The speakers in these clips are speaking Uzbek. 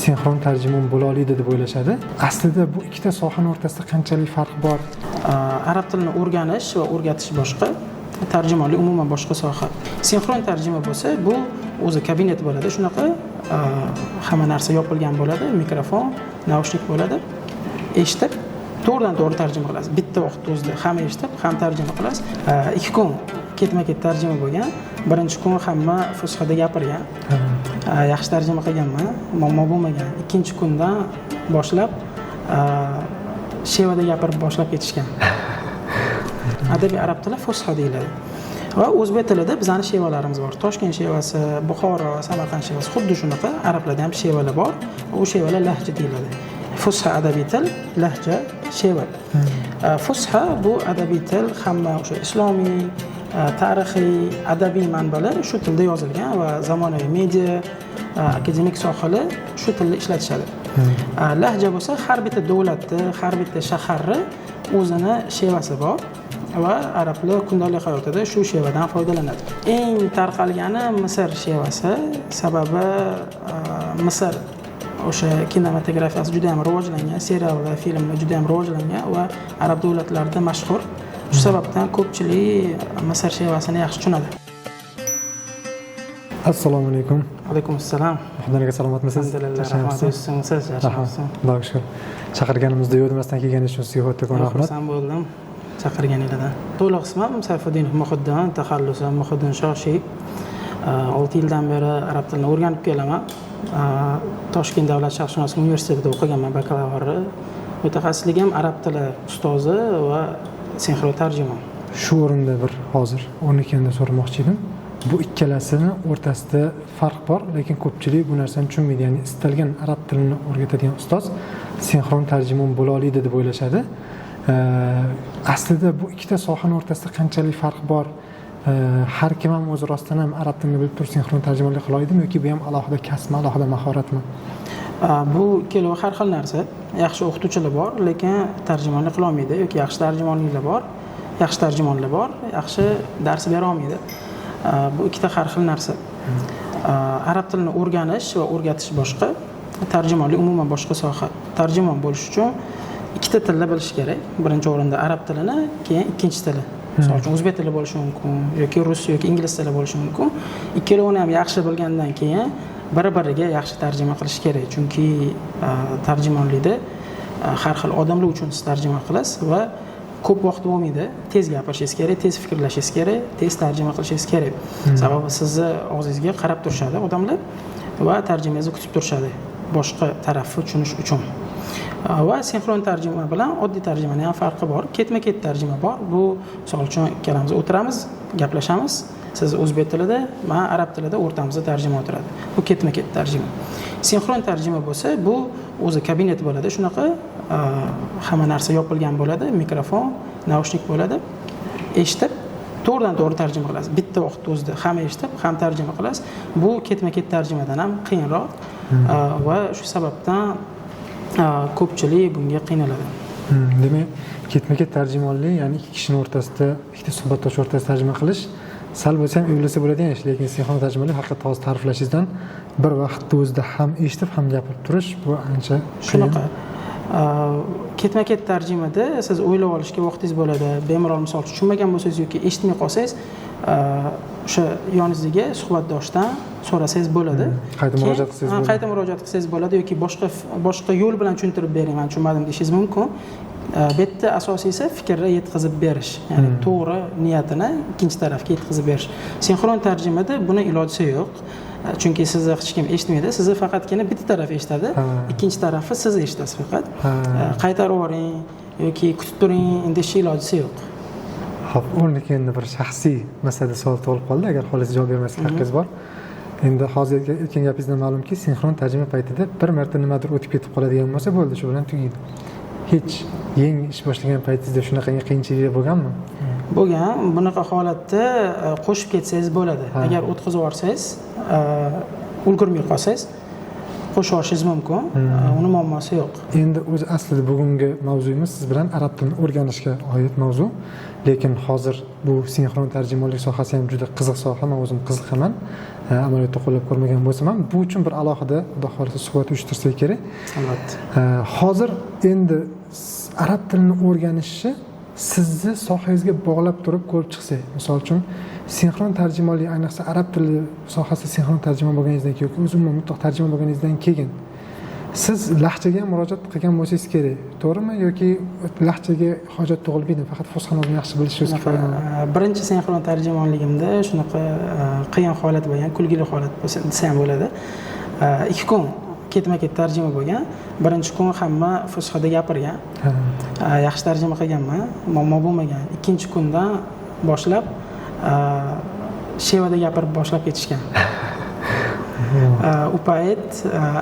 Sinxron tarjimon bo'la oladi deb o'ylashadi. Aslida bu ikkita sohani o'rtasida qanchalik farq bor? Arab tilini o'rganish va o'rgatish boshqa, tarjimonlik umuman boshqa soha. Sinxron tarjima bo'lsa, bu o'zi kabinet bo'ladi, shunaqa hamma narsa yopilgan bo'ladi, mikrofon, naushnik bo'ladi. Eshitib, to'g'ridan to'g'ri tarjima qilasiz. Bitta vaqtda o'zida ham eshitib, ham tarjima qilasiz. 2 kun ketma-ket tarjima bo'lgan. Birinchi kun hamma fushada gapirgan. Yaxshi tarjima qilganman, muammo bo'lmagan. Ikkinchi kundan boshlab shevada gapirib boshlab ketishgan. Adabiy arab tili fusha deyiladi. Va o'zbek tilida bizning shevalarimiz bor. Toshkent shevasi, Buxoro, Samarqand shevasi, xuddi shunaqa arablarda ham shevalar bor. U shevalar lahja deyiladi. Fusha adabiy til, lahja sheva. Fusha bu adabiy til, hamma o'sha islomiy, tarixiy, adabiy manbalar shu tilda yozilgan va zamonaviy media, akademik sohalar shu tilda ishlatishadi. Lahja bo'lsa har bitta davlatni, har bitta shaharni o'zini shevasi bor va arablar kundalik hayotida shu shevadan foydalanadi. Eng tarqalgani Misr shevasi, sababi Misr o'sha kinematografiyasi juda ham rivojlangan, seriallar, filmlar juda ham rivojlangan va arab davlatlarida mashhur. Shu sababdan ko'pchilik Misr shevasini yaxshi tushunadi. Assalomu alaykum. Alaykum assalom. Muhiddin aka, salomatmisiz? Alhamdulillah, rahmat. Siz yaxshimisiz? Allohga shukr. Chaqirganimizda yo'q demasdan kelganingiz uchun sizga kattakon rahmat. Xursand bo'ldim chaqirganingizdan. To'liq ismim Sayfiddinov Muhiddin, taxallusim Muhiddin Shoshiy. 6 yildan beri arab tilini o'rganib kelaman. Toshkent davlat sharqshunoslik universitetida o'qiganman bakalavrni. Mutaxassisligim arab tili ustozi va sinxron tarjimon. Shu o'rinda bir hozir o'rni so'ramoqchi edim. Bu ikkalasini o'rtasida farq bor, lekin ko'pchilik bu narsani tushunmaydi. Ya'ni istalgan arab tilini o'rgatadigan ustoz sinxron tarjimon bo'la oladi deb o'ylashadi. Aslida bu ikkita sohani o'rtasida qanchalik farq bor? Har kim ham o'zi rostdan ham arab tilini bilib turib sinxron tarjimonlik qila oladimi yoki bu ham alohida kasbmi, alohida mahoratmi? Bu ikkalovi har xil narsa. Yaxshi o'qituvchilar bor, lekin tarjimonlik qila olmaydi yoki yaxshi tarjimonliklar bor, yaxshi tarjimonlar bor, yaxshi dars bera olmaydi. Bu ikkita har xil narsa. Arab tilini o'rganish va o'rgatish boshqa, tarjimonlik umuman boshqa soha. Tarjimon bo'lish uchun ikkita tilni bilish kerak. Birinchi o'rinda arab tilini, keyin ikkinchi tili. Misol uchun o'zbek tili bo'lishi mumkin yoki rus yoki ingliz tili bo'lishi mumkin. Ikkalovini ham yaxshi bilgandan keyin bir-biriga yaxshi tarjima qilish kerak. Chunki tarjimonlikda har xil odamlar uchun siz tarjima qilasiz va ko'p vaqt bo'lmaydi. Tez gapirishingiz kerak, tez fikrlashingiz kerak, tez tarjima qilishingiz kerak. Sababi sizni og'zingizga qarab turishadi odamlar va tarjimangizni kutib turishadi boshqa tarafni tushunish uchun. Va sinxron tarjima bilan oddiy tarjimaning ham farqi bor. Ketma-ket tarjima bor. Bu misol uchun ikkalamiz o'tiramiz, gaplashamiz. Siz o'zbek tilida, men arab tilida, o'rtamizda tarjima o'tiradi. Bu ketma-ket tarjima. Sinxron tarjima bo'lsa, bu o'zi kabinet bo'ladi, shunaqa hamma narsa yopilgan bo'ladi, mikrofon, naushnik bo'ladi. Eshitib, to'g'ridan to'g'ri tarjima qilasiz. Bitta vaqtda o'zida ham eshitib, ham tarjima qilasiz. Bu ketma-ket tarjimadan ham qiyinroq va shu sababdan ko'pchilik bunga qiynaladi. Demak, ketma-ket tarjimonlik, ya'ni ikki kishining o'rtasida, ikkita suhbatdosh o'rtasida tarjima qilish sal bo'lsa ham eplasa bo'ladigan ish, lekin sinxron tarjimonlik haqiqatda hozir ta'riflashingizdan bir vaqtda o'zida ham eshitib, ham gapirib turish bu ancha shunaqa. Ketma-ket tarjimada siz o'ylab olishga vaqtingiz bo'ladi. Bemalol misol uchun tushunmagan bo'lsangiz yoki eshitmay qolsangiz, o'sha yoningizdagi suhbatdoshdan so'rasangiz bo'ladi. Qayta murojaat qilsangiz bo'ladi. Qayta murojaat qilsangiz bo'ladi yoki boshqa yo'l bilan tushuntirib bering, men tushunmadim deyishingiz mumkin. Bu yerda asosiysi fikrni yetkazib berish, ya'ni to'g'ri niyatini ikkinchi tarafga yetkazib berish. Sinxron tarjimada buni ilojisi yo'q. Chunki sizni hech kim eshitmaydi, sizni faqatgina bitta taraf eshitadi, ikkinchi tarafi siz eshitasiz faqat. Qaytarib yuboring yoki kutib turing deyish ilojisi yo'q. Xo'p, o'rniki endi bir shaxsiy masalada savol tug'ilib qoldi, agar xohlasangiz javob bermaslik haqqingiz bor. Endi hozir aytgan gapingizdan ma'lumki, sinxron tarjima paytida bir marta nimadir o'tib ketib qoladigan bo'lsa, bo'ldi, shu bilan tugaydi. Hech yangi ish boshlagan paytingizda shunaqangi qiyinchiliklar bo'lganmi? Bo'lgan. Bunaqa holatda qo'shib ketsangiz bo'ladi. Agar o'tkazib yuborsangiz, ulgurmay qolsangiz, Qo'shib olishingiz mumkin, uni muammosi yo'q. Endi o'zi aslida bugungi mavzuyimiz siz bilan arab tilini o'rganishga oid mavzu. Lekin hozir bu sinxron tarjimonlik sohasi ham juda qiziq soha, men o'zim qiziqaman. Amaliyotda qo'llab ko'rmagan bo'lsam ham bu uchun bir alohida xudo xohlasa suhbat uyushtirsak kerak. Albatta. Hozir endi arab tilini o'rganishni sizni sohangizga bog'lab turib ko'rib chiqsak, misol uchun sinxron tarjimonlik, ayniqsa arab tili sohasida sinxron tarjimon bo'lganingizdan keyin yoki o'zi umuman mutlaq tarjimon bo'lganingizdan keyin siz lahjaga ham murojaat qilgan bo'lsangiz kerak, to'g'rimi? Yoki lahjaga hojat tug'ilmaydimi, faqat fusxani o'zini yaxshi bilishingiz kifoyami? Birinchi sinxron tarjimonligimda shunaqa qiyin holat bo'lgan, kulgili holat bo'lsa desa ham bo'ladi. 2 kun ketma-ket tarjima bo'lgan. Birinchi kun hamma fusxada gapirgan. Yaxshi tarjima qilganman, muammo bo'lmagan. Ikkinchi kundan boshlab shevada gapirib boshlab ketishgan. U payt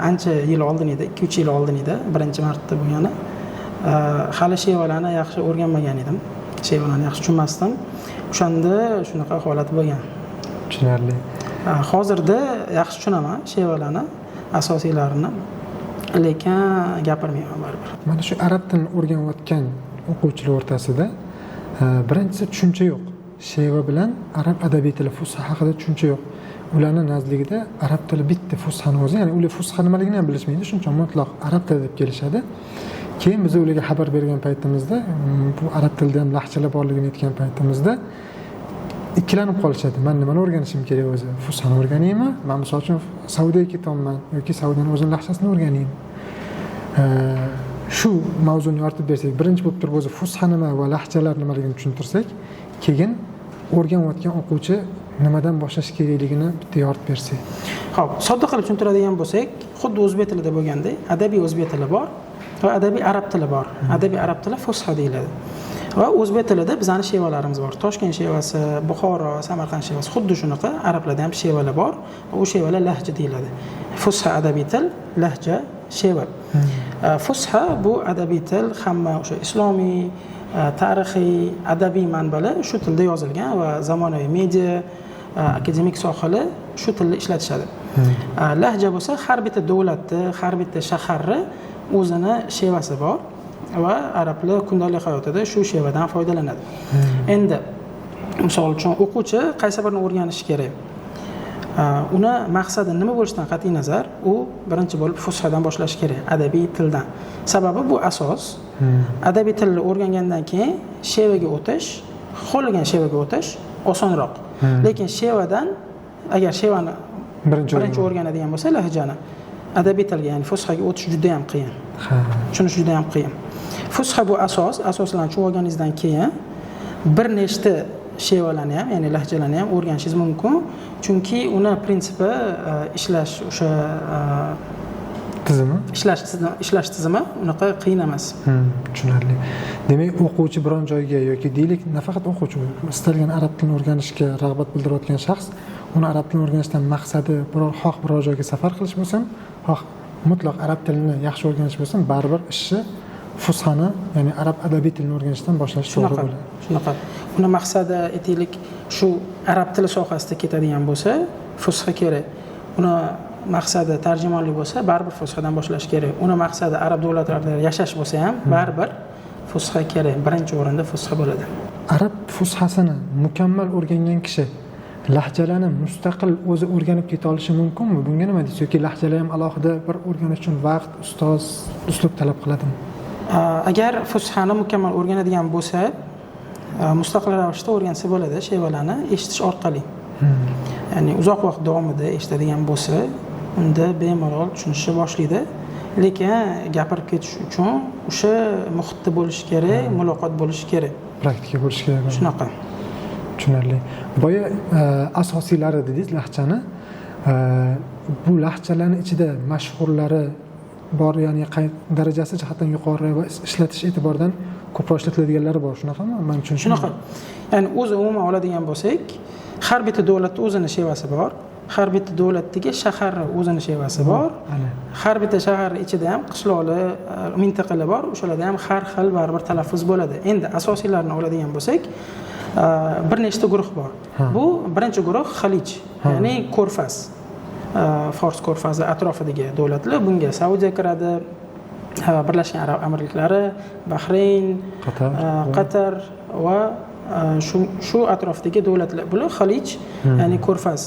ancha yil oldin edi, 2-3 yil oldin edi, birinchi marta bo'lgani. Hali shevalarni yaxshi o'rganmagan edim. Shevalarni yaxshi tushunmasdim. O'shanda shunaqa holat bo'lgan. Tushunarli. Hozirda yaxshi tushunaman shevalarni, asosiylarini, lekin gapirmayman baribir. Mana shu arab tilini o'rganayotgan o'quvchilar o'rtasida birinchisi tushuncha yo'q. Sheva bilan arab adabiy tili fusha haqida tushuncha yo'q. Ularning nazarida arab tili bitta fushani o'zi, ya'ni ular fusha nimaligini ham bilishmaydi, shuncha mutlaq arab tili deb kelishadi. Keyin biz ularga xabar bergan paytimizda, bu arab tilida ham lahjalar borligini aytgan paytimizda ikkilanib qolishadi. Men nimani o'rganishim kerak o'zi? Fushani o'rganaymi? Men misol uchun Saudiyaga ketyapman yoki Saudiyaning o'zini lahjasini o'rganaymi? Shu mavzuni yoritib bersak, birinchi bo'lib turib o'zi fusha nima va lahjalar nimaligini tushuntirsak, keyin o'rganayotgan o'quvchi nimadan boshlash kerakligini bitta yoritib bersak. Xo'p, sodda qilib tushuntiradigan bo'lsak, xuddi o'zbek tilida bo'lgandek, adabiy o'zbek tili bor va adabiy arab tili bor. Adabiy arab tili fusha deyiladi. Va o'zbek tilida bizning shevalarimiz bor. Toshkent shevasi, Buxoro, Samarqand shevasi, xuddi shunaqa arablarda ham shevalar bor. U shevalar lahja deyiladi. Fusha adabiy til, lahja sheva. Fusha bu adabiy til, hamma o'sha islomiy, tarixiy, adabiy manbalar shu tilda yozilgan va zamonaviy media, akademik sohalar shu tilda ishlatishadi. Lahja bo'lsa har bitta davlatni, har bitta shaharni o'zini shevasi bor va arablar kundalik hayotida shu shevadan foydalanadi. Endi misol uchun o'quvchi qaysi birini o'rganishi kerak? Uni maqsadi nima bo'lishidan qat'iy nazar, u birinchi bo'lib fushadan boshlash kerak, adabiy tildan. Sababi bu asos. Adabiy tilni o'rgangandan keyin shevaga o'tish, xohlagan shevaga o'tish osonroq. Lekin shevadan agar shevani birinchi o'rganadigan bo'lsa, lahjani adabiy tilga, ya'ni fushaga o'tish juda ham qiyin. Tushunish juda ham qiyin. Fusha bu asos, asoslarni tushunib olganingizdan keyin bir nechta shevalarni ham, ya'ni lahjalarni ham o'rganishingiz mumkin. Chunki uni prinsipi ishlash o'sha tizimi, ishlash tizimi unaqa qiyin emas. Tushunarli. Demak, o'quvchi biron joyga yoki deylik, nafaqat o'quvchi, istalgan arab tilini o'rganishga rag'bat bildirayotgan shaxs uni arab tilini o'rganishdan maqsadi biror joyga safar qilish bo'lsin, xoh mutlaq arab tilini yaxshi o'rganish bo'lsin, baribir ishni fushani, ya'ni arab adabiy tilini o'rganishdan boshlash to'g'ri bo'ladi. Shunaqa. Uni maqsadi aytaylik, shu arab tili sohasida ketadigan bo'lsa, fusha kerak. Uni maqsadi tarjimonlik bo'lsa, baribir fushadan boshlash kerak. Uni maqsadi arab davlatlarida yashash bo'lsa ham, baribir fusha kerak. Birinchi o'rinda fusha bo'ladi. Arab fushasini mukammal o'rgangan kishi lahjalarni mustaqil o'zi o'rganib keta olishi mumkinmi? Bunga nima deysiz? Yoki lahjalar ham alohida bir o'rganish uchun vaqt, ustoz, uslub talab qiladimi? Agar fushani mukammal o'rganadigan bo'lsa, mustaqil ravishda o'rgansa bo'ladi, shevalarni eshitish orqali. Ya'ni uzoq vaqt davomida eshitadigan bo'lsa, unda bemalol tushunishni boshlaydi. Lekin gapirib ketish uchun o'sha muhitda bo'lishi kerak, muloqot bo'lishi kerak. Praktika bo'lishi kerak. Shunaqa. Tushunarli. Boya asosiylari dedingiz lahjani. Bu lahjalarning ichida mashhurlari bor, ya'ni darajasi jihatdan yuqori va ishlatish e'tiboridan ko'proq ishlatiladiganlari bor, shunaqami? Men tushunishim shunaqa. Ya'ni o'zi umuman oladigan bo'lsak, har bitta davlatda o'zini shevasi bor, har bitta davlatdagi shaharni o'zini shevasi bor. Har bitta shahar ichida ham qishloqlar, mintaqalar bor, o'shalarda ham har xil baribir talaffuz bo'ladi. Endi asosiylarini oladigan bo'lsak, bir nechta guruh bor. Bu birinchi guruh Xalij, ya'ni Ko'rfaz. Fors ko'rfazi atrofidagi davlatlar. Bunga Saudiya kiradi, Birlashgan Arab Amirliklari, Bahrayn, Qatar va shu atrofdagi davlatlar. Bular Xalij, ya'ni ko'rfaz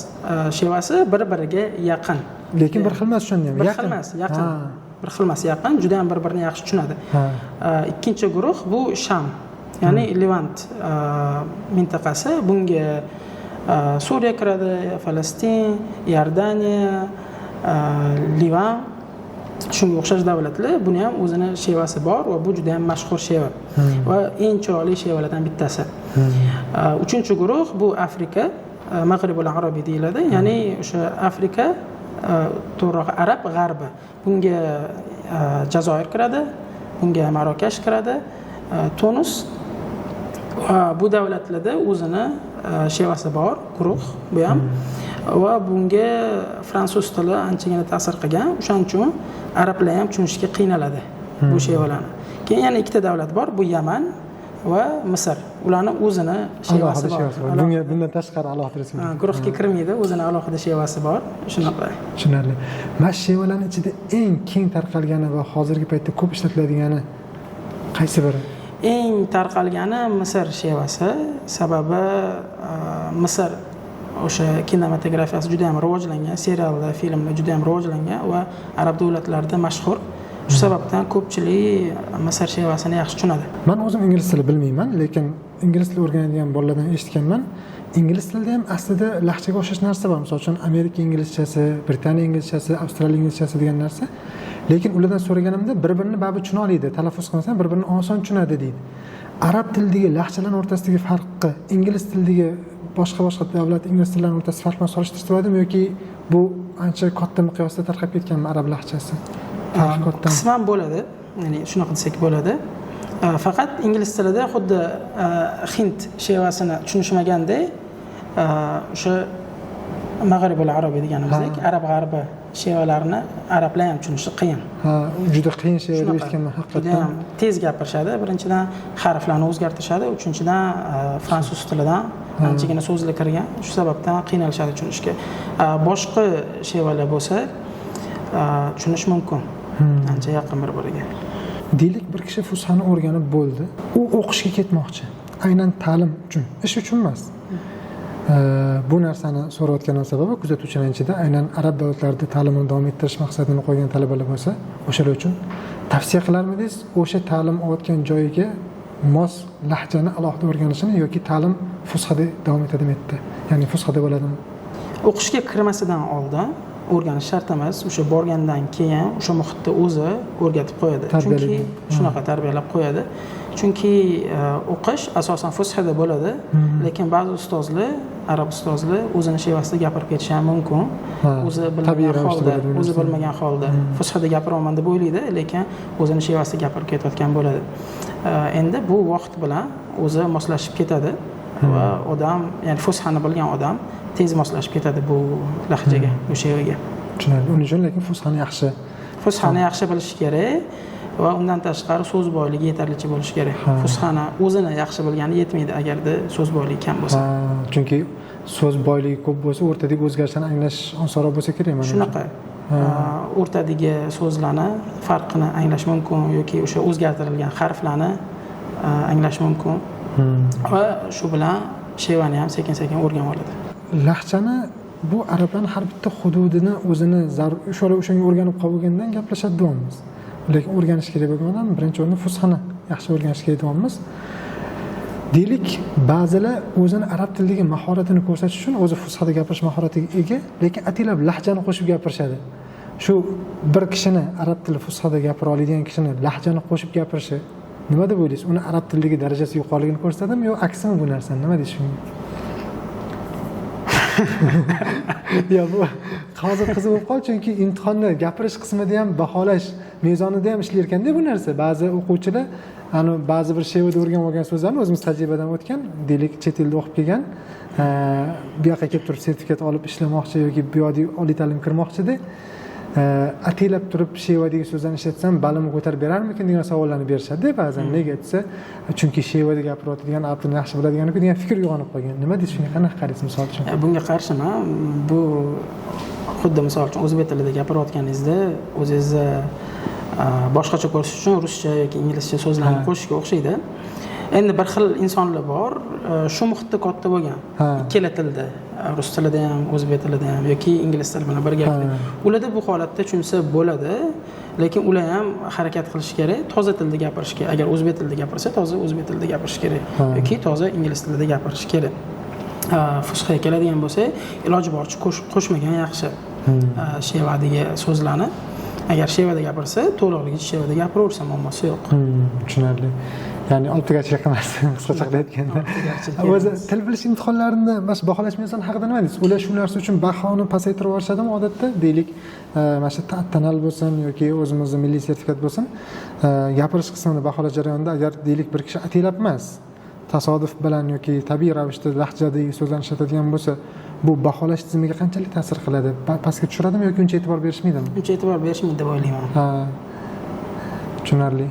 shevasi bir-biriga yaqin. Lekin bir xil emas, shunda ham bir xil emas, yaqin. Bir xil emas, yaqin, juda ham bir-birini yaxshi tushunadi. Ikkinchi guruh bu Sham, ya'ni Levant mintaqasi. Bunga Suriya kiradi, Falastin, Iordaniya, Livan, shunga o'xshash davlatlar. Buni ham o'zini shevasi bor va bu juda ham mashhur sheva va eng chiroyli shevalardan bittasi. Uchinchi guruh bu Afrika, Mag'ribul Arabiy deyiladi, ya'ni o'sha Afrika, to'g'rirog'i Arab g'arbi. Bunga Jazoir kiradi, bunga Marokash kiradi, Tunus. Bu davlatlarda o'zini shevasi bor, guruh bu ham. Va bunga fransuz tili anchagina ta'sir qilgan. O'shaning uchun arablar ham tushunishga qiynaladi bu shevalarni. Keyin yana ikkita davlat bor, bu Yaman va Misr. Ularni o'zini shevasi bor. Bunga bundan tashqari alohida respublika. Guruhga kirmaydi, o'zini alohida shevasi bor. Shunaqa. Tushunarli. Mana shevalarning ichida eng keng tarqalgani va hozirgi paytda ko'p ishlatiladigani qaysi biri? Eng tarqalgani Misr shevasi. Sababi Misr o'sha kinematografiyasi juda ham rivojlangan, seriallar, filmlar juda ham rivojlangan va arab davlatlarida mashhur. Shu sababdan ko'pchilik Misr shevasini yaxshi tushunadi. Men o'zim ingliz tili bilmayman, lekin ingliz tili o'rganadigan bolalardan eshitganman. Ingliz tilida ham aslida lahjaga o'xshash narsa bor. Misol uchun Amerika inglizchasi, Britaniya inglizchasi, Avstraliya inglizchasi degan narsa. Lekin ulardan so'raganimda bir-birini baribir tushuna oladi, talaffuz qilmasam bir-birini oson tushunadi deydi. Arab tilidagi lahjalarning o'rtasidagi farqi ingliz tilidagi boshqa davlat ingliz tillarining o'rtasida farq bilan solishtirsa bo'ladimi yoki bu ancha katta miqyosda tarqab ketganmi arab lahjasi? Farq katta. Qisman bo'ladi, ya'ni shunaqa desak bo'ladi. Faqat ingliz tilida xuddi hind shevasini tushunishmagandek, o'sha Mag'ribul Arabiy deganimizdek, arab g'arbi shevalarini arablar ham tushunishi qiyin. Ha, juda qiyin sheva deb eshitganman haqiqatdan. Tez gapirishadi, birinchidan harflarni o'zgartirishadi, uchinchidan fransuz tilidan anchagina so'zlar kirgan, shu sababdan qiynalishadi tushunishga. Boshqa shevalar bo'lsa tushunish mumkin. Ancha yaqin bir-biriga. Deylik, bir kishi fushani o'rganib bo'ldi. U o'qishga ketmoqchi. Aynan ta'lim uchun, ish uchun emas. Bu narsani so'rayotganim sababi kuzatuvchilar ichida aynan arab davlatlarida ta'limini davom ettirish maqsadini qo'ygan talabalar bo'lsa, o'shalar uchun tavsiya qilarmidingiz o'sha ta'lim olayotgan joyiga mos lahjani alohida o'rganishini yoki ta'lim fushada davom etadimi etdi? Ya'ni fushada bo'ladimi? O'qishga kirmasidan oldin o'rganish shart emas, o'sha borgandan keyin o'sha muhitda o'zi o'rgatib qo'yadi. Chunki shunaqa tarbiyalab qo'yadi. Chunki o'qish asosan fushada bo'ladi, lekin ba'zi ustozlar, arab ustozlar o'zini shevasida gapirib ketishi ham mumkin. O'zi bilmagan holda, fushada gapiraman deb o'ylaydi, lekin o'zini shevasida gapirib ketayotgan bo'ladi. Endi bu vaqt bilan o'zi moslashib ketadi va odam, ya'ni fushani bilgan odam tez moslashib ketadi bu lahjaga, bu shevaga. Tushunarli. Uning uchun lekin fushani yaxshi bilish kerak va undan tashqari so'z boyligi yetarlicha bo'lishi kerak. Fushani o'zini yaxshi bilgani yetmaydi agarda so'z boyligi kam bo'lsa. Chunki so'z boyligi ko'p bo'lsa, o'rtadagi o'zgarishlarni anglash osonroq bo'lsa kerak mana. Shunaqa. O'rtadagi so'zlarni farqini anglash mumkin yoki o'sha o'zgartirilgan harflarni anglash mumkin. Va shu bilan shevani ham sekin-sekin o'rganib oladi. Lahjani bu arablarning har bitta hududini o'zini o'shanga o'rganib qolgandan gaplashadi deymiz. Lekin o'rganish kerak bo'lgan odam birinchi o'rinda fushani yaxshi o'rganish kerak deymiz. Deylik, ba'zilar o'zini arab tilidagi mahoratini ko'rsatish uchun o'zi fushada gapirish mahoratiga ega, lekin ataylab lahjani qo'shib gapirishadi. Shu bir kishini arab tili fushada gapira oladigan kishini lahjani qo'shib gapirishi nima deb o'ylaysiz? Uni arab tilidagi darajasi yuqoriligini ko'rsatadimi yo aksimi bu narsa? Nima deysiz shunga? Yo, bu hozir qiziq bo'lib qoldi, chunki imtihonni gapirish qismida ham baholash mezonida ham ishlar ekanda bu narsa. Ba'zi o'quvchilar ani ba'zi bir shevada o'rganib olgan so'zlarni o'zimiz tajribadan o'tgan, deylik chet elda o'qib kelgan, bu yoqqa kelib turib sertifikat olib ishlamoqchi yoki bu yoqda oliy ta'lim kirmoqchida, ataylab turib shevadagi so'zlarni ishlatsam balimni ko'tarib berarmikin degan savollarni berishadi ba'zan. Nega desa, chunki shevada gapirayotgan arab tilini yaxshi biladigan degan fikr uyg'onib qolgan. Nima deysiz shunga, qanaqa qaraysiz misol uchun? Bunga qarshiman. Bu Xuddi misol uchun o'zbek tilida gapirayotganingizda o'zingizni boshqacha ko'rish uchun ruscha yoki inglizcha so'zlarni qo'shishga o'xshaydi. Endi bir xil insonlar bor, shu muhitda katta bo'lgan. Ikkala tilda, rus tilida ham, o'zbek tilida ham yoki ingliz tili bilan birgalikda. Ularda bu holatda tushunsa bo'ladi, lekin ular ham harakat qilish kerak, toza tilda gapirish kerak. Agar o'zbek tilida gapirsa, toza o'zbek tilida gapirish kerak yoki toza ingliz tilida gapirish kerak. Fushaga keladigan bo'lsak, iloji boricha qo'shmagan yaxshi. Shevadagi so'zlarni agar shevada gapirsa, to'liqligicha shevada gapiraversa muammosi yo'q. Tushunarli. Ya'ni oltigachilik emas, qisqacha qilib aytganda. O'zi til bilish imtihonlarini mana shu baholash mezoni haqida nima deysiz? Ular shu narsa uchun bahoni pasaytirib yuborishadimi odatda? Deylik, mana shu tanal bo'lsin yoki o'zimizning milliy sertifikat bo'lsin, gapirish qismini baholash jarayonida agar deylik bir kishi ataylab emas, tasodif bilan yoki tabiiy ravishda lahjadagi so'zlarni ishlatadigan bo'lsa, bu baholash tizimiga qanchalik ta'sir qiladi? Pastga tushiradimi yoki uncha e'tibor berishmaydimi? Uncha e'tibor berishmaydi deb o'ylayman. Ha. Tushunarli.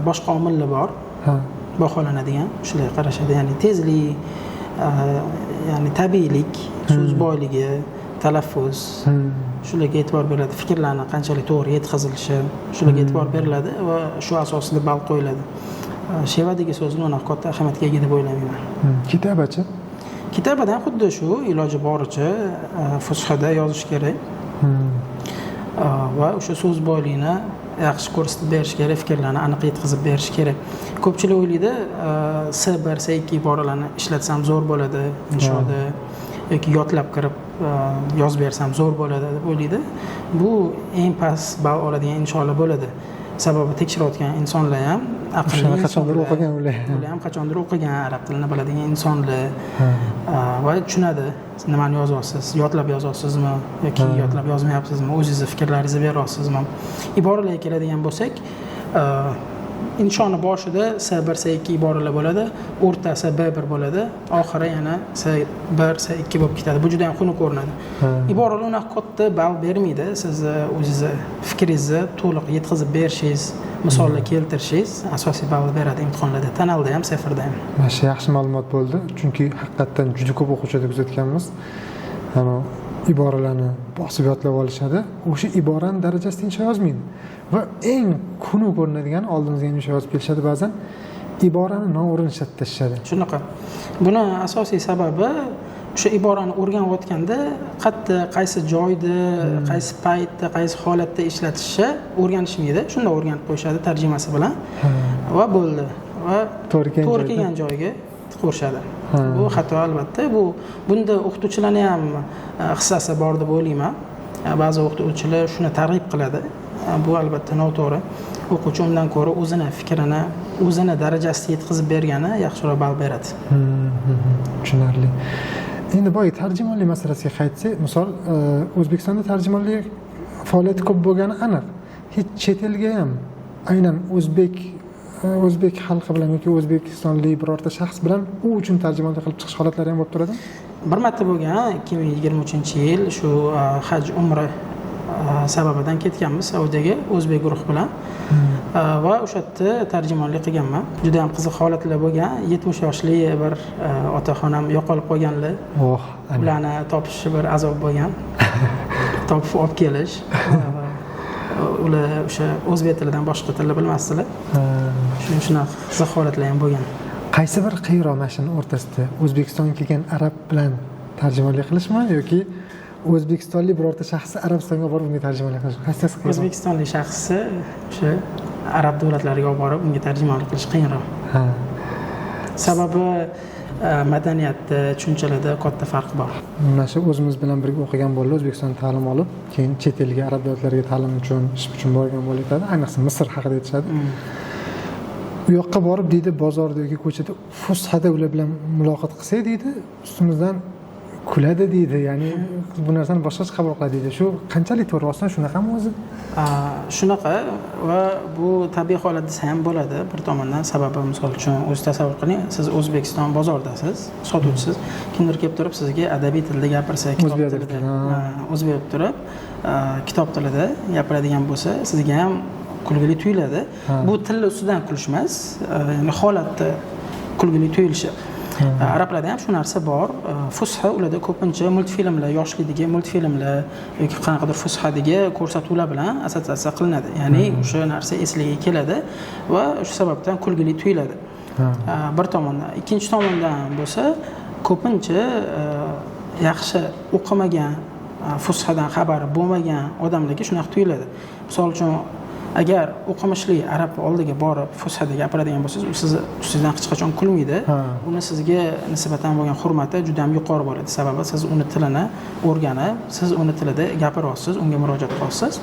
Boshqa omillar bor. Baholanadigan, shularga qarashadi, ya'ni tezlik, ya'ni tabiiylik, so'z boyligi, talaffuz, shularga e'tibor beriladi. Fikrlarni qanchalik to'g'ri yetkazilishi, shularga e'tibor beriladi va shu asosida ball qo'yiladi. Shevadagi so'zni unaqa katta ahamiyatga ega deb o'ylamayman. Kitabachi? Kitabadan xuddi shu, iloji boricha fushada yozish kerak. Va o'sha so'z boyligini yaxshi ko'rsatib berish kerak, fikrlarni aniq yetkazib berish kerak. Ko'pchilik o'ylaydi, S1, S2 iboralarni ishlatsam zo'r bo'ladi inshoda yoki yodlab kirib yozib bersam zo'r bo'ladi deb o'ylaydi. Bu eng past ball oladigan insholar bo'ladi. Sababi tekshirayotgan insonlar ham aqlli, qachondir o'qigan ular. Ular ham qachondir o'qigan, arab tilini biladigan insonlar va tushunadi, nimani yozyapsiz, yodlab yozyapsizmi yoki yodlab yozmayapsizmi, o'zingizni fikrlaringizni beryapsizmi. Iboralarga keladigan bo'lsak, inshoni boshida S1, S2 iboralar bo'ladi, o'rtasi B1 bo'ladi, oxiri yana S1, S2 bo'lib ketadi. Bu juda ham xunuk ko'rinadi. Iboralar unaqa katta ball bermaydi. Sizni o'zingizni fikringizni to'liq yetkazib berishingiz, misollar keltirishingiz asosiy ball beradi imtihonlarda, tanalda ham, sefrda ham. Mana shu yaxshi ma'lumot bo'ldi, chunki haqiqatdan juda ko'p o'quvchilarda kuzatganmiz. Ana iboralarni bosib yodlab olishadi, o'sha iborani darajasida insho yozmaydi. Va eng xunuk ko'rinadigan oldimizga insho yozib kelishadi, ba'zan iborani noo'rin ishlatib tashlashadi. Shunaqa. Buni asosiy sababi o'sha iborani o'rganayotganda qayerda, qaysi joyda, qaysi paytda, qaysi holatda ishlatishni o'rganishmaydi. Shunda o'rganib qo'yishadi tarjimasi bilan va bo'ldi. Va to'g'ri kelgan joyga tiqishadi. Bu xato albatta. Bunda o'qituvchilarning ham hissasi bor deb o'ylayman. Ba'zi o'qituvchilar shuni targ'ib qiladi. Bu albatta noto'g'ri. O'quvchi undan ko'ra o'zini fikrini, o'zini darajasida yetkazib bergani yaxshiroq ball beradi. Tushunarli. Endi boya tarjimonlik masalasiga qaytsak, misol O'zbekistonda tarjimonlik faoliyati ko'p bo'lgani aniq. Hech chet elga ham aynan o'zbek xalqi bilan yoki o'zbekistonlik birorta shaxs bilan u uchun tarjimonlik qilib chiqish holatlari ham bo'lib turadimi? Bir marta bo'lgan, 2023-yil shu haj umra sababidan ketganmiz Saudiyaga o'zbek guruhi bilan va o'sha yerda tarjimonlik qilganman. Juda ham qiziq holatlar bo'lgan. 70 yoshli bir otaxonam yo'qolib qolganlar. Ularni topish bir azob bo'lgan. Topib olib kelish. Ular o'sha o'zbek tilidan boshqa tilni bilmasdilar. Shuning uchun qiziq holatlar ham bo'lgan. Qaysi bir qiyroq mashina o'rtasida O'zbekistonga kelgan arab bilan tarjimonlik qilishmi yoki o'zbekistonlik birorta shaxsni Arabistonga borib unga tarjimonlik qilish? Qaysisi qiyinroq? O'zbekistonlik shaxsni o'sha arab davlatlariga olib borib unga tarjimonlik qilish qiyinroq. Sababi madaniyatda, tushunchalarda katta farq bor. Mana shu o'zimiz bilan birga o'qigan bolalar O'zbekistonda ta'lim olib, keyin chet elga, arab davlatlariga ta'lim uchun, ish uchun borgan bolalar aytadi, ayniqsa Misr haqida aytishadi. U yoqqa borib deydi, bozorda yoki ko'chada fushada ular bilan muloqot qilsak deydi, ustimizdan kuladi deydi, ya'ni bu narsani boshqacha qabul qiladi deydi. Shu qanchalik to'g'ri, rostdan shunaqami o'zi? Shunaqa va bu tabiiy holat desa ham bo'ladi bir tomondan. Sababi misol uchun o'zi tasavvur qiling, siz O'zbekiston bozoridasiz, sotuvchisiz, kimdir kelib turib sizga adabiy tilda gapirsa, kitob tilida, o'zbek turib kitob tilida gapiradigan bo'lsa, sizga ham kulgili tuyuladi. Bu til ustidan kulish emas, ya'ni holatda kulgili tuyulishi. Arablarda ham shu narsa bor. Fusha ularda ko'pincha multfilmlar, yoshlikdagi multfilmlar yoki qanaqadir fushadagi ko'rsatuvlar bilan assotsiatsiya qilinadi. Ya'ni o'sha narsa esligiga keladi va shu sababdan kulgili tuyuladi. Bir tomondan, ikkinchi tomondan bo'lsa, ko'pincha yaxshi o'qimagan, fushadan xabari bo'lmagan odamlarga shunaqa tuyuladi. Misol uchun, agar o'qimishli arab oldiga borib fushada gapiradigan bo'lsangiz, u sizni ustingizdan hech qachon kulmaydi. Uni sizga nisbatan bo'lgan hurmati juda ham yuqori bo'ladi. Sababi siz uni tilini o'rganib, siz uni tilida gapiryapsiz, unga murojaat qilyapsiz.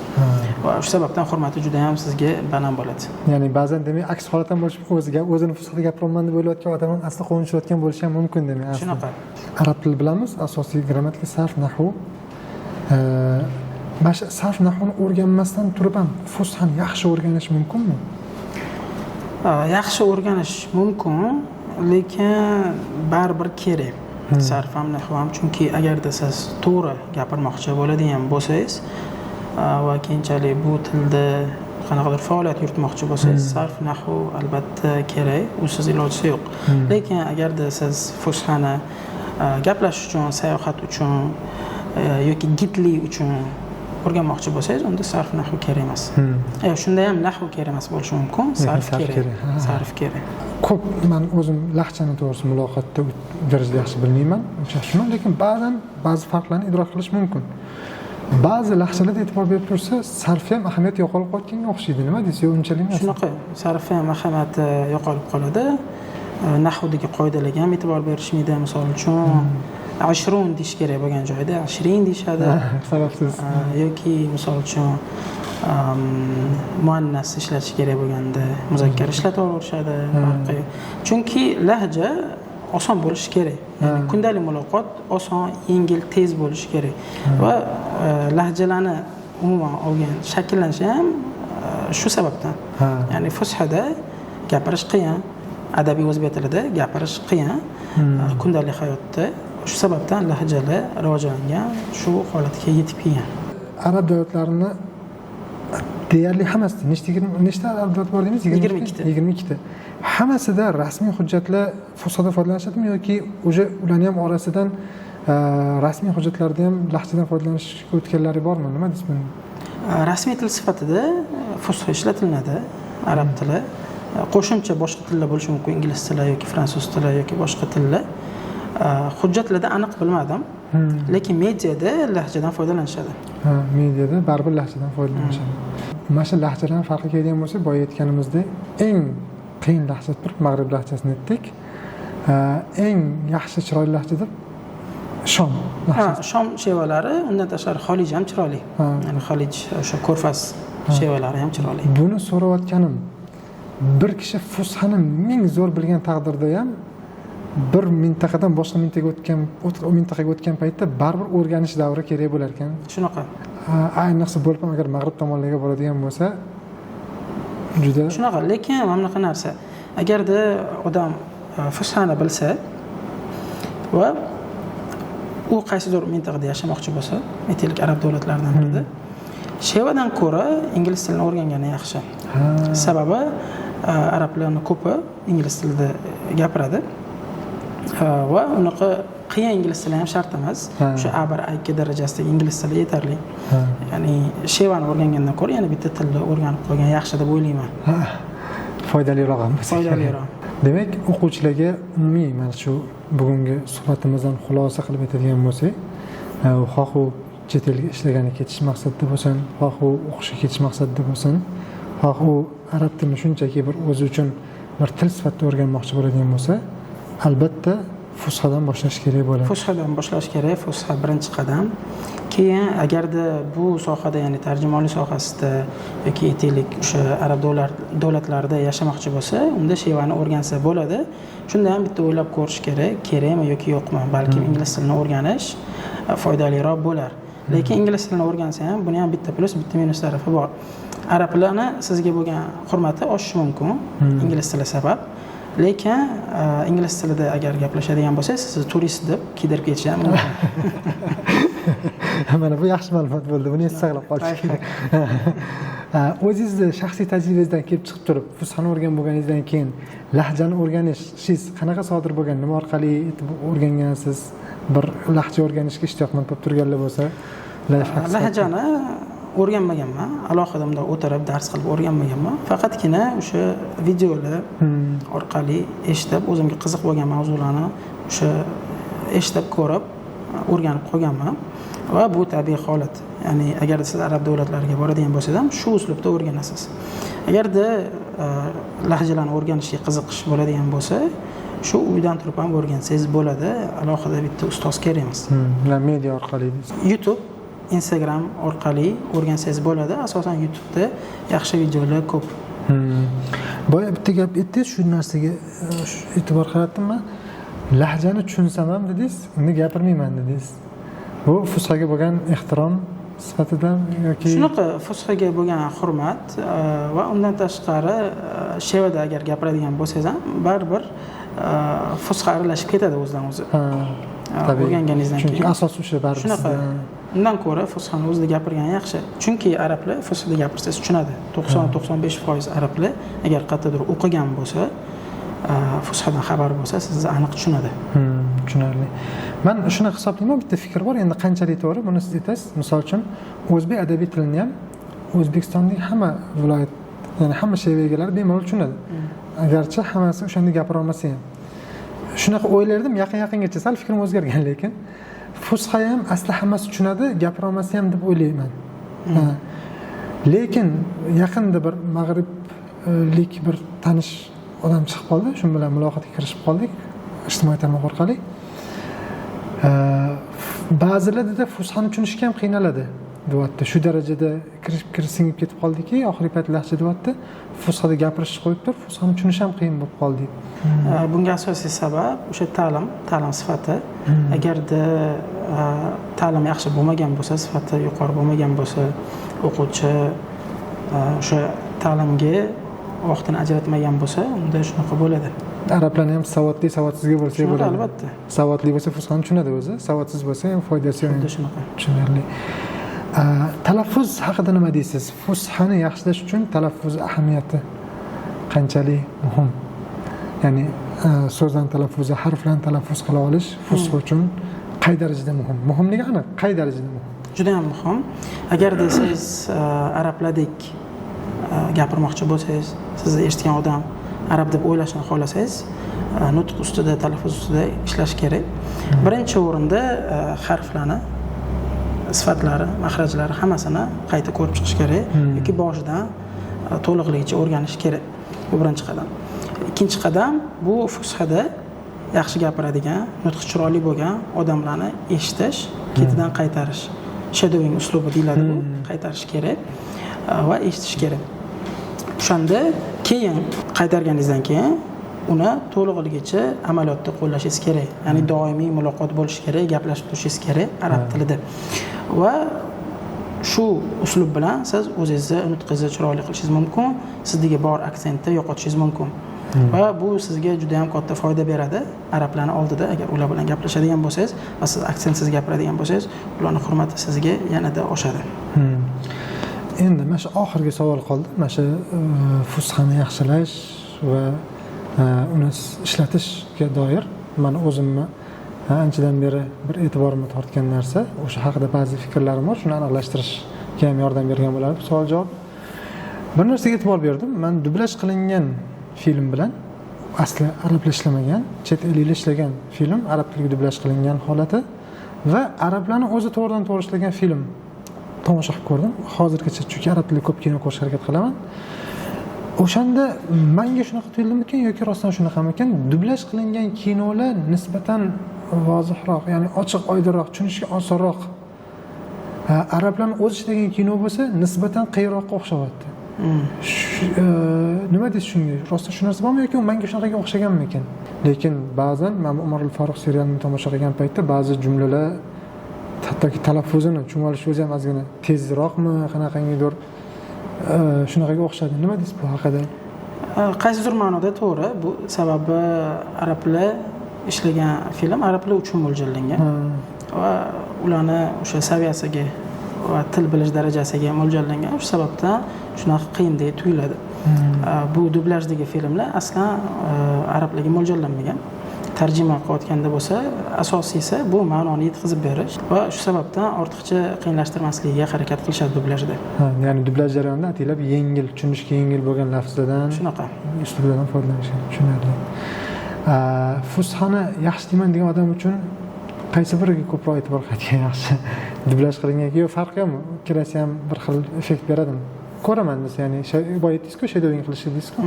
Va shu sababdan hurmati juda ham sizga baland bo'ladi. Ya'ni ba'zan demak aks holat ham bo'lishi mumkin, o'zi o'zini fushada gapiraman deb o'ylayotgan odam ham asli qo'nishayotgan bo'lishi ham mumkin demak. Shunaqa. Arab tili bilamiz, asosiy grammatika, sarf, nahv. Mana shu sarf nahvni o'rganmasdan turib ham fushani yaxshi o'rganish mumkinmi? Yaxshi o'rganish mumkin, lekin baribir kerak. Sarf ham, nahv ham, chunki agarda siz to'g'ri gapirmoqchi bo'ladigan bo'lsangiz va keyinchalik bu tilda qanaqadir faoliyat yuritmoqchi bo'lsangiz, sarf nahv albatta kerak, usiz ilojisi yo'q. Lekin agarda siz fushani gaplashish uchun, sayohat uchun yoki gidlik uchun o'rganmoqchi bo'lsangiz, unda sarf nahv kerak emas. Shunda ham nahv kerak emas bo'lishi mumkin, sarf kerak. Sarf kerak. Ko'p men o'zim lahjani to'g'risi muloqotda darajada yaxshi bilmayman, o'xshashman, lekin ba'zan ba'zi farqlarni idrok qilish mumkin. Ba'zi lahjalarda e'tibor berib tursa, sarfi ham ahamiyati yo'qolib qolganga o'xshaydi. Nima deysiz? Yo unchalik emas. Shunaqa, sarfi ham ahamiyati yo'qolib qoladi. Nahvdagi qoidalarga ham e'tibor berishmaydi. Misol uchun, ashrun deyish kerak bo'lgan joyda ashrin deyishadi. Sababsiz. Yoki misol uchun muannas ishlatish kerak bo'lganda muzakkar ishlataverishadi. Farqi. Chunki lahja oson bo'lishi kerak. Ya'ni kundalik muloqot oson, yengil, tez bo'lishi kerak. Va lahjalarni umuman olgan shakllanishi ham shu sababdan. Ya'ni fushada gapirish qiyin, adabiy o'zbek tilida gapirish qiyin, kundalik hayotda. Shu sababdan lahjalar rivojlangan, shu holatga yetib kelgan. Arab davlatlarini deyarli hammasida nechta arab davlati bor deymiz? 22 ta. 22 ta. Hammasida rasmiy hujjatlar fushada foydalanishadimi yoki o'sha ularni ham orasidan rasmiy hujjatlarda ham lahjadan foydalanishga o'tganlari bormi? Nima deysiz buni? Rasmiy til sifatida fusha ishlatiladi, arab tili. Qo'shimcha boshqa tillar bo'lishi mumkin, ingliz tili yoki fransuz tili yoki boshqa tillar. Hujjatlarda aniq bilmadim, lekin mediada lahjadan foydalanishadi. Mediada baribir lahjadan foydalanishadi. Mana shu lahjalarning farqi kelgan bo'lsa, boya aytganimizdek, eng qiyin lahja turib Mag'rib lahjasini aytdik. Eng yaxshi chiroyli lahja deb Shom lahjasi. Shom shevalari, undan tashqari Xolij ham chiroyli. Ya'ni Xolij o'sha ko'rfaz shevalari ham chiroyli. Buni so'rayotganim, bir kishi fushani ming zo'r bilgan taqdirda ham bir mintaqadan boshqa mintaqaga o'tgan paytda baribir o'rganish davri kerak bo'lar ekan. Shunaqa. Ayniqsa bo'lib ham agar Mag'rib tomonlarga boradigan bo'lsa juda shunaqa, lekin mana bunaqa narsa. Agarda odam fushani bilsa va u qaysidir mintaqada yashamoqchi bo'lsa, aytaylik arab davlatlaridan birida, shevadan ko'ra ingliz tilini o'rgangani yaxshi. Sababi arablarning ko'pi ingliz tilida gapiradi. Va unaqa qiyin ingliz tili ham shart emas. O'sha A1, A2 darajasidagi ingliz tili yetarli. Ya'ni shevani o'rgangandan ko'ra yana bitta tilni o'rganib qo'ygan yaxshi deb o'ylayman. Foydaliroq ham bo'lsa. Foydaliroq. Demak, o'quvchilarga umumiy mana shu bugungi suhbatimizdan xulosa qilib aytadigan bo'lsak, xoh u chet elga ishlagani ketish maqsadida bo'lsin, xoh u o'qishga ketish maqsadida bo'lsin, xoh u arab tilini shunchaki bir o'zi uchun bir til sifatida o'rganmoqchi bo'ladigan bo'lsa, albatta fushadan boshlash kerak bo'ladi. Fushadan boshlash kerak, fusha birinchi qadam. Keyin agarda bu sohada, ya'ni tarjimonlik sohasida yoki aytaylik o'sha arab davlatlarida yashamoqchi bo'lsa, unda shevani o'rgansa bo'ladi. Shunda ham bitta o'ylab ko'rish kerak, kerakmi yoki yo'qmi? Balkim ingliz tilini o'rganish foydaliroq bo'lar. Lekin ingliz tilini o'rgansa ham buni ham bitta plyus, bitta minus tarafi bor. Arablarni sizga bo'lgan hurmati oshishi mumkin ingliz tili sabab. Lekin ingliz tilida agar gaplashadigan bo'lsangiz, sizni turist deb kiydirib ketishi ham mumkin. Mana bu yaxshi ma'lumot bo'ldi, buni esda saqlab qolish kerak. O'zingizni shaxsiy tajribangizdan kelib chiqib turib, fushani o'rganib bo'lganingizdan keyin lahjani o'rganishingiz qanaqa sodir bo'lgan, nima orqali o'rgangansiz? Bir lahja o'rganishga ishtiyoqmand bo'lib turganlar bo'lsa, lahjani o'rganmaganman, alohida bunday o'tirib dars qilib o'rganmaganman. Faqatgina o'sha videolar orqali eshitib, o'zimga qiziq bo'lgan mavzularni o'sha eshitib, ko'rib o'rganib qolganman. Va bu tabiiy holat. Ya'ni agar siz arab davlatlariga boradigan bo'lsangiz ham shu uslubda o'rganasiz. Agarda lahjalarni o'rganishga qiziqish bo'ladigan bo'lsa, shu uydan turib ham o'rgansangiz bo'ladi. Alohida bitta ustoz kerak emas. Media orqali, YouTube, Instagram orqali o'rgansangiz bo'ladi. Asosan YouTube'da yaxshi videolar ko'p. Boya bitta gap aytdingiz, shu narsaga e'tibor qaratdim men. Lahjani tushunsam ham dedingiz, uni gapirmayman dedingiz. Bu fushaga bo'lgan ehtirom sifatida yoki shunaqa fushaga bo'lgan hurmat va undan tashqari shevada agar gapiradigan bo'lsangiz ham baribir fusha aralashib ketadi o'zidan o'zi. O'rganganingizdan keyin. Chunki asos o'sha baribir. Shunaqa. Undan ko'ra fushani o'zida gapirgan yaxshi. Chunki arablar fushada gapirsangiz tushunadi. 90-95% arablar agar qayerdadir o'qigan bo'lsa, fushadan xabar bo'lsa, sizni aniq tushunadi. Tushunarli. Men shuni hisoblayman, bitta fikr bor, endi qanchalik to'g'ri, buni siz aytasiz. Misol uchun, o'zbek adabiy tilini ham O'zbekistondagi hamma viloyat, ya'ni hamma sheva egalari bemalol tushunadi. Agarchi hammasi o'shanda gapira olmasa ham. Shunaqa o'ylardim, yaqin-yaqingacha sal fikrim o'zgargan, lekin fusha ham asli hammasi tushunadi, gapira olmasa ham deb o'ylayman. Lekin yaqinda bir mag'riblik bir tanish odam chiqib qoldi, shu bilan muloqotga kirishib qoldik ijtimoiy tarmoq orqali. Ba'zilar dedi fushani tushunishga ham qiynaladi deyapti. Shu darajada kirib singib ketib qoldiki, oxirgi payt lahja deyapti. Fushada gapirishni qo'yib tur, fushani tushunish ham qiyin bo'lib qoldi. Bunga asosiy sabab o'sha ta'lim sifati. Agarda ta'lim yaxshi bo'lmagan bo'lsa, sifati yuqori bo'lmagan bo'lsa, o'quvchi o'sha ta'limga vaqtini ajratmagan bo'lsa, unda shunaqa bo'ladi. Arablarni ham savodli, savodsizga bo'lsa bo'ladi. Albatta. Savodli bo'lsa fushani tushunadi o'zi, savodsiz bo'lsa ham foydasi yo'q. Xuddi shunaqa. Tushunarli. Talaffuz haqida nima deysiz? Fushani yaxshilash uchun talaffuz ahamiyati qanchalik muhim? Ya'ni so'zdan talaffuzi, harflarni talaffuz qila olish fusha uchun qay darajada muhim? Muhimligi aniq, qay darajada muhim? Juda ham muhim. Agarda siz arablardek gapirmoqchi bo'lsangiz, sizni eshitgan odam arab deb o'ylashini xohlasangiz, nutq ustida, talaffuz ustida ishlash kerak. Birinchi o'rinda harflarni sifatlari, maxrajlari hammasini qayta ko'rib chiqish kerak yoki boshidan to'liqligicha o'rganish kerak. Bu birinchi qadam. Ikkinchi qadam bu fushada yaxshi gapiradigan, nutqi chiroyli bo'lgan odamlarni eshitish, ketidan qaytarish. Shadowing uslubi deyiladi bu, qaytarish kerak va eshitish kerak. O'shanda keyin qaytarganingizdan keyin uni to'liqligicha amaliyotda qo'llashingiz kerak. Ya'ni doimiy muloqot bo'lishi kerak, gaplashib turishingiz kerak arab tilida. Va shu uslub bilan siz o'zingizni nutqingizni chiroyli qilishingiz mumkin, sizdagi bor aksentni yo'qotishingiz mumkin. Va bu sizga juda ham katta foyda beradi arablarning oldida agar ular bilan gaplashadigan bo'lsangiz va siz aksentsiz gapiradigan bo'lsangiz, ularning hurmati sizga yanada oshadi. Endi mana shu oxirgi savol qoldi. Mana shu fushani yaxshilash va uni ishlatishga doir men o'zimni anchadan beri bir e'tiborimni tortgan narsa, o'sha haqida ba'zi fikrlarim bor, shuni aniqlashtirishga ham yordam bergan bo'ladi savol javob. Bir narsaga e'tibor berdim. Men dublyaj qilingan film bilan asli arablar ishlamagan, chet elliklar ishlagan film arab tiliga dublyaj qilingan holati va arablarning o'zi to'g'ridan to'g'ri ishlagan film tomosha qilib ko'rdim. Hozirgacha chunki arab tilida ko'p kino ko'rishga harakat qilaman. O'shanda menga shunaqa tuyuldimikin yoki rostdan shunaqamikin, dublyaj qilingan kinolar nisbatan vozihroq, ya'ni ochiq oydinroq, tushunishga osonroq. Arablarning o'zi ishlagan kino bo'lsa, nisbatan qiyinroqqa o'xshayapti. Nima deysiz shunga? Rostdan shu narsa bormi yoki menga shunaqaga o'xshaganmikin? Lekin ba'zan men Umar al-Faruq serialini tomosha qilgan paytda ba'zi jumlalar, hattoki talaffuzini tushunib olish o'zi ham ozgina tezroqmi, qanaqangidir shunaqaga o'xshadi. Nima deysiz bu haqida? Qaysidir ma'noda to'g'ri. Bu sababi arablar ishlagan film arablar uchun mo'ljallangan. Va ularni o'sha saviyasiga va til bilish darajasiga mo'ljallangan. Shu sababdan shunaqa qiyindek tuyuladi. Bu dublyajdagi filmlar aslan arablarga mo'ljallanmagan. Tarjima qilayotganda bo'lsa, asosiysi bu ma'noni yetkazib berish va shu sababdan ortiqcha qiyinlashtirmasligiga harakat qilishadi dublyajda. Ha, ya'ni dublyaj jarayonida ataylab yengil, tushunishga yengil bo'lgan lafzlardan, shunaqa uslublardan foydalanishgan. Tushunarli. Fushani yaxshi deyman degan odam uchun qaysi biriga ko'proq e'tibor qaratgan yaxshi? Dublyaj qilingan yo farqi yo'qmi? Ikkalasi ham bir xil effekt beradimi? Ko'raman desa, ya'ni boya aytdingiz-ku, shadowing qilish dedingiz-ku.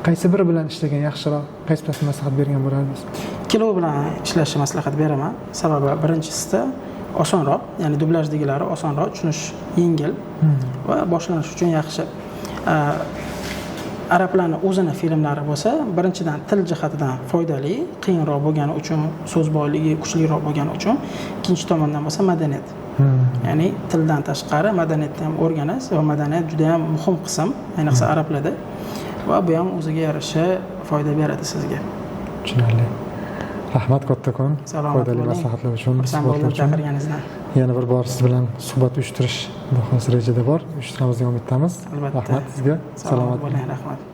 Qaysi biri bilan ishlagan yaxshiroq? Qaysi birini maslahat bergan bo'lardingiz? Ikkalovi bilan ishlashni maslahat beraman. Sababi birinchisida osonroq, ya'ni dublyajdagilari osonroq, tushunish yengil va boshlanish uchun yaxshi. Arablarning o'zini filmlari bo'lsa, birinchidan til jihatidan foydali, qiyinroq bo'lgani uchun, so'z boyligi kuchliroq bo'lgani uchun, ikkinchi tomondan bo'lsa madaniyat. Ya'ni tildan tashqari madaniyatni ham o'rganish va madaniyat juda ham muhim qism, ayniqsa arablarda, va bu ham o'ziga yarasha foyda beradi sizga. Tushunarli. Rahmat kattakon. Foydali maslahatlar uchun, suhbatlar uchun. Chaqirganingizdan. Yana bir bor siz bilan suhbat uyushtirish xudo xohlasa rejada bor. Uyushtiramiz degan umiddamiz. Rahmat sizga. Salomat bo'ling, rahmat.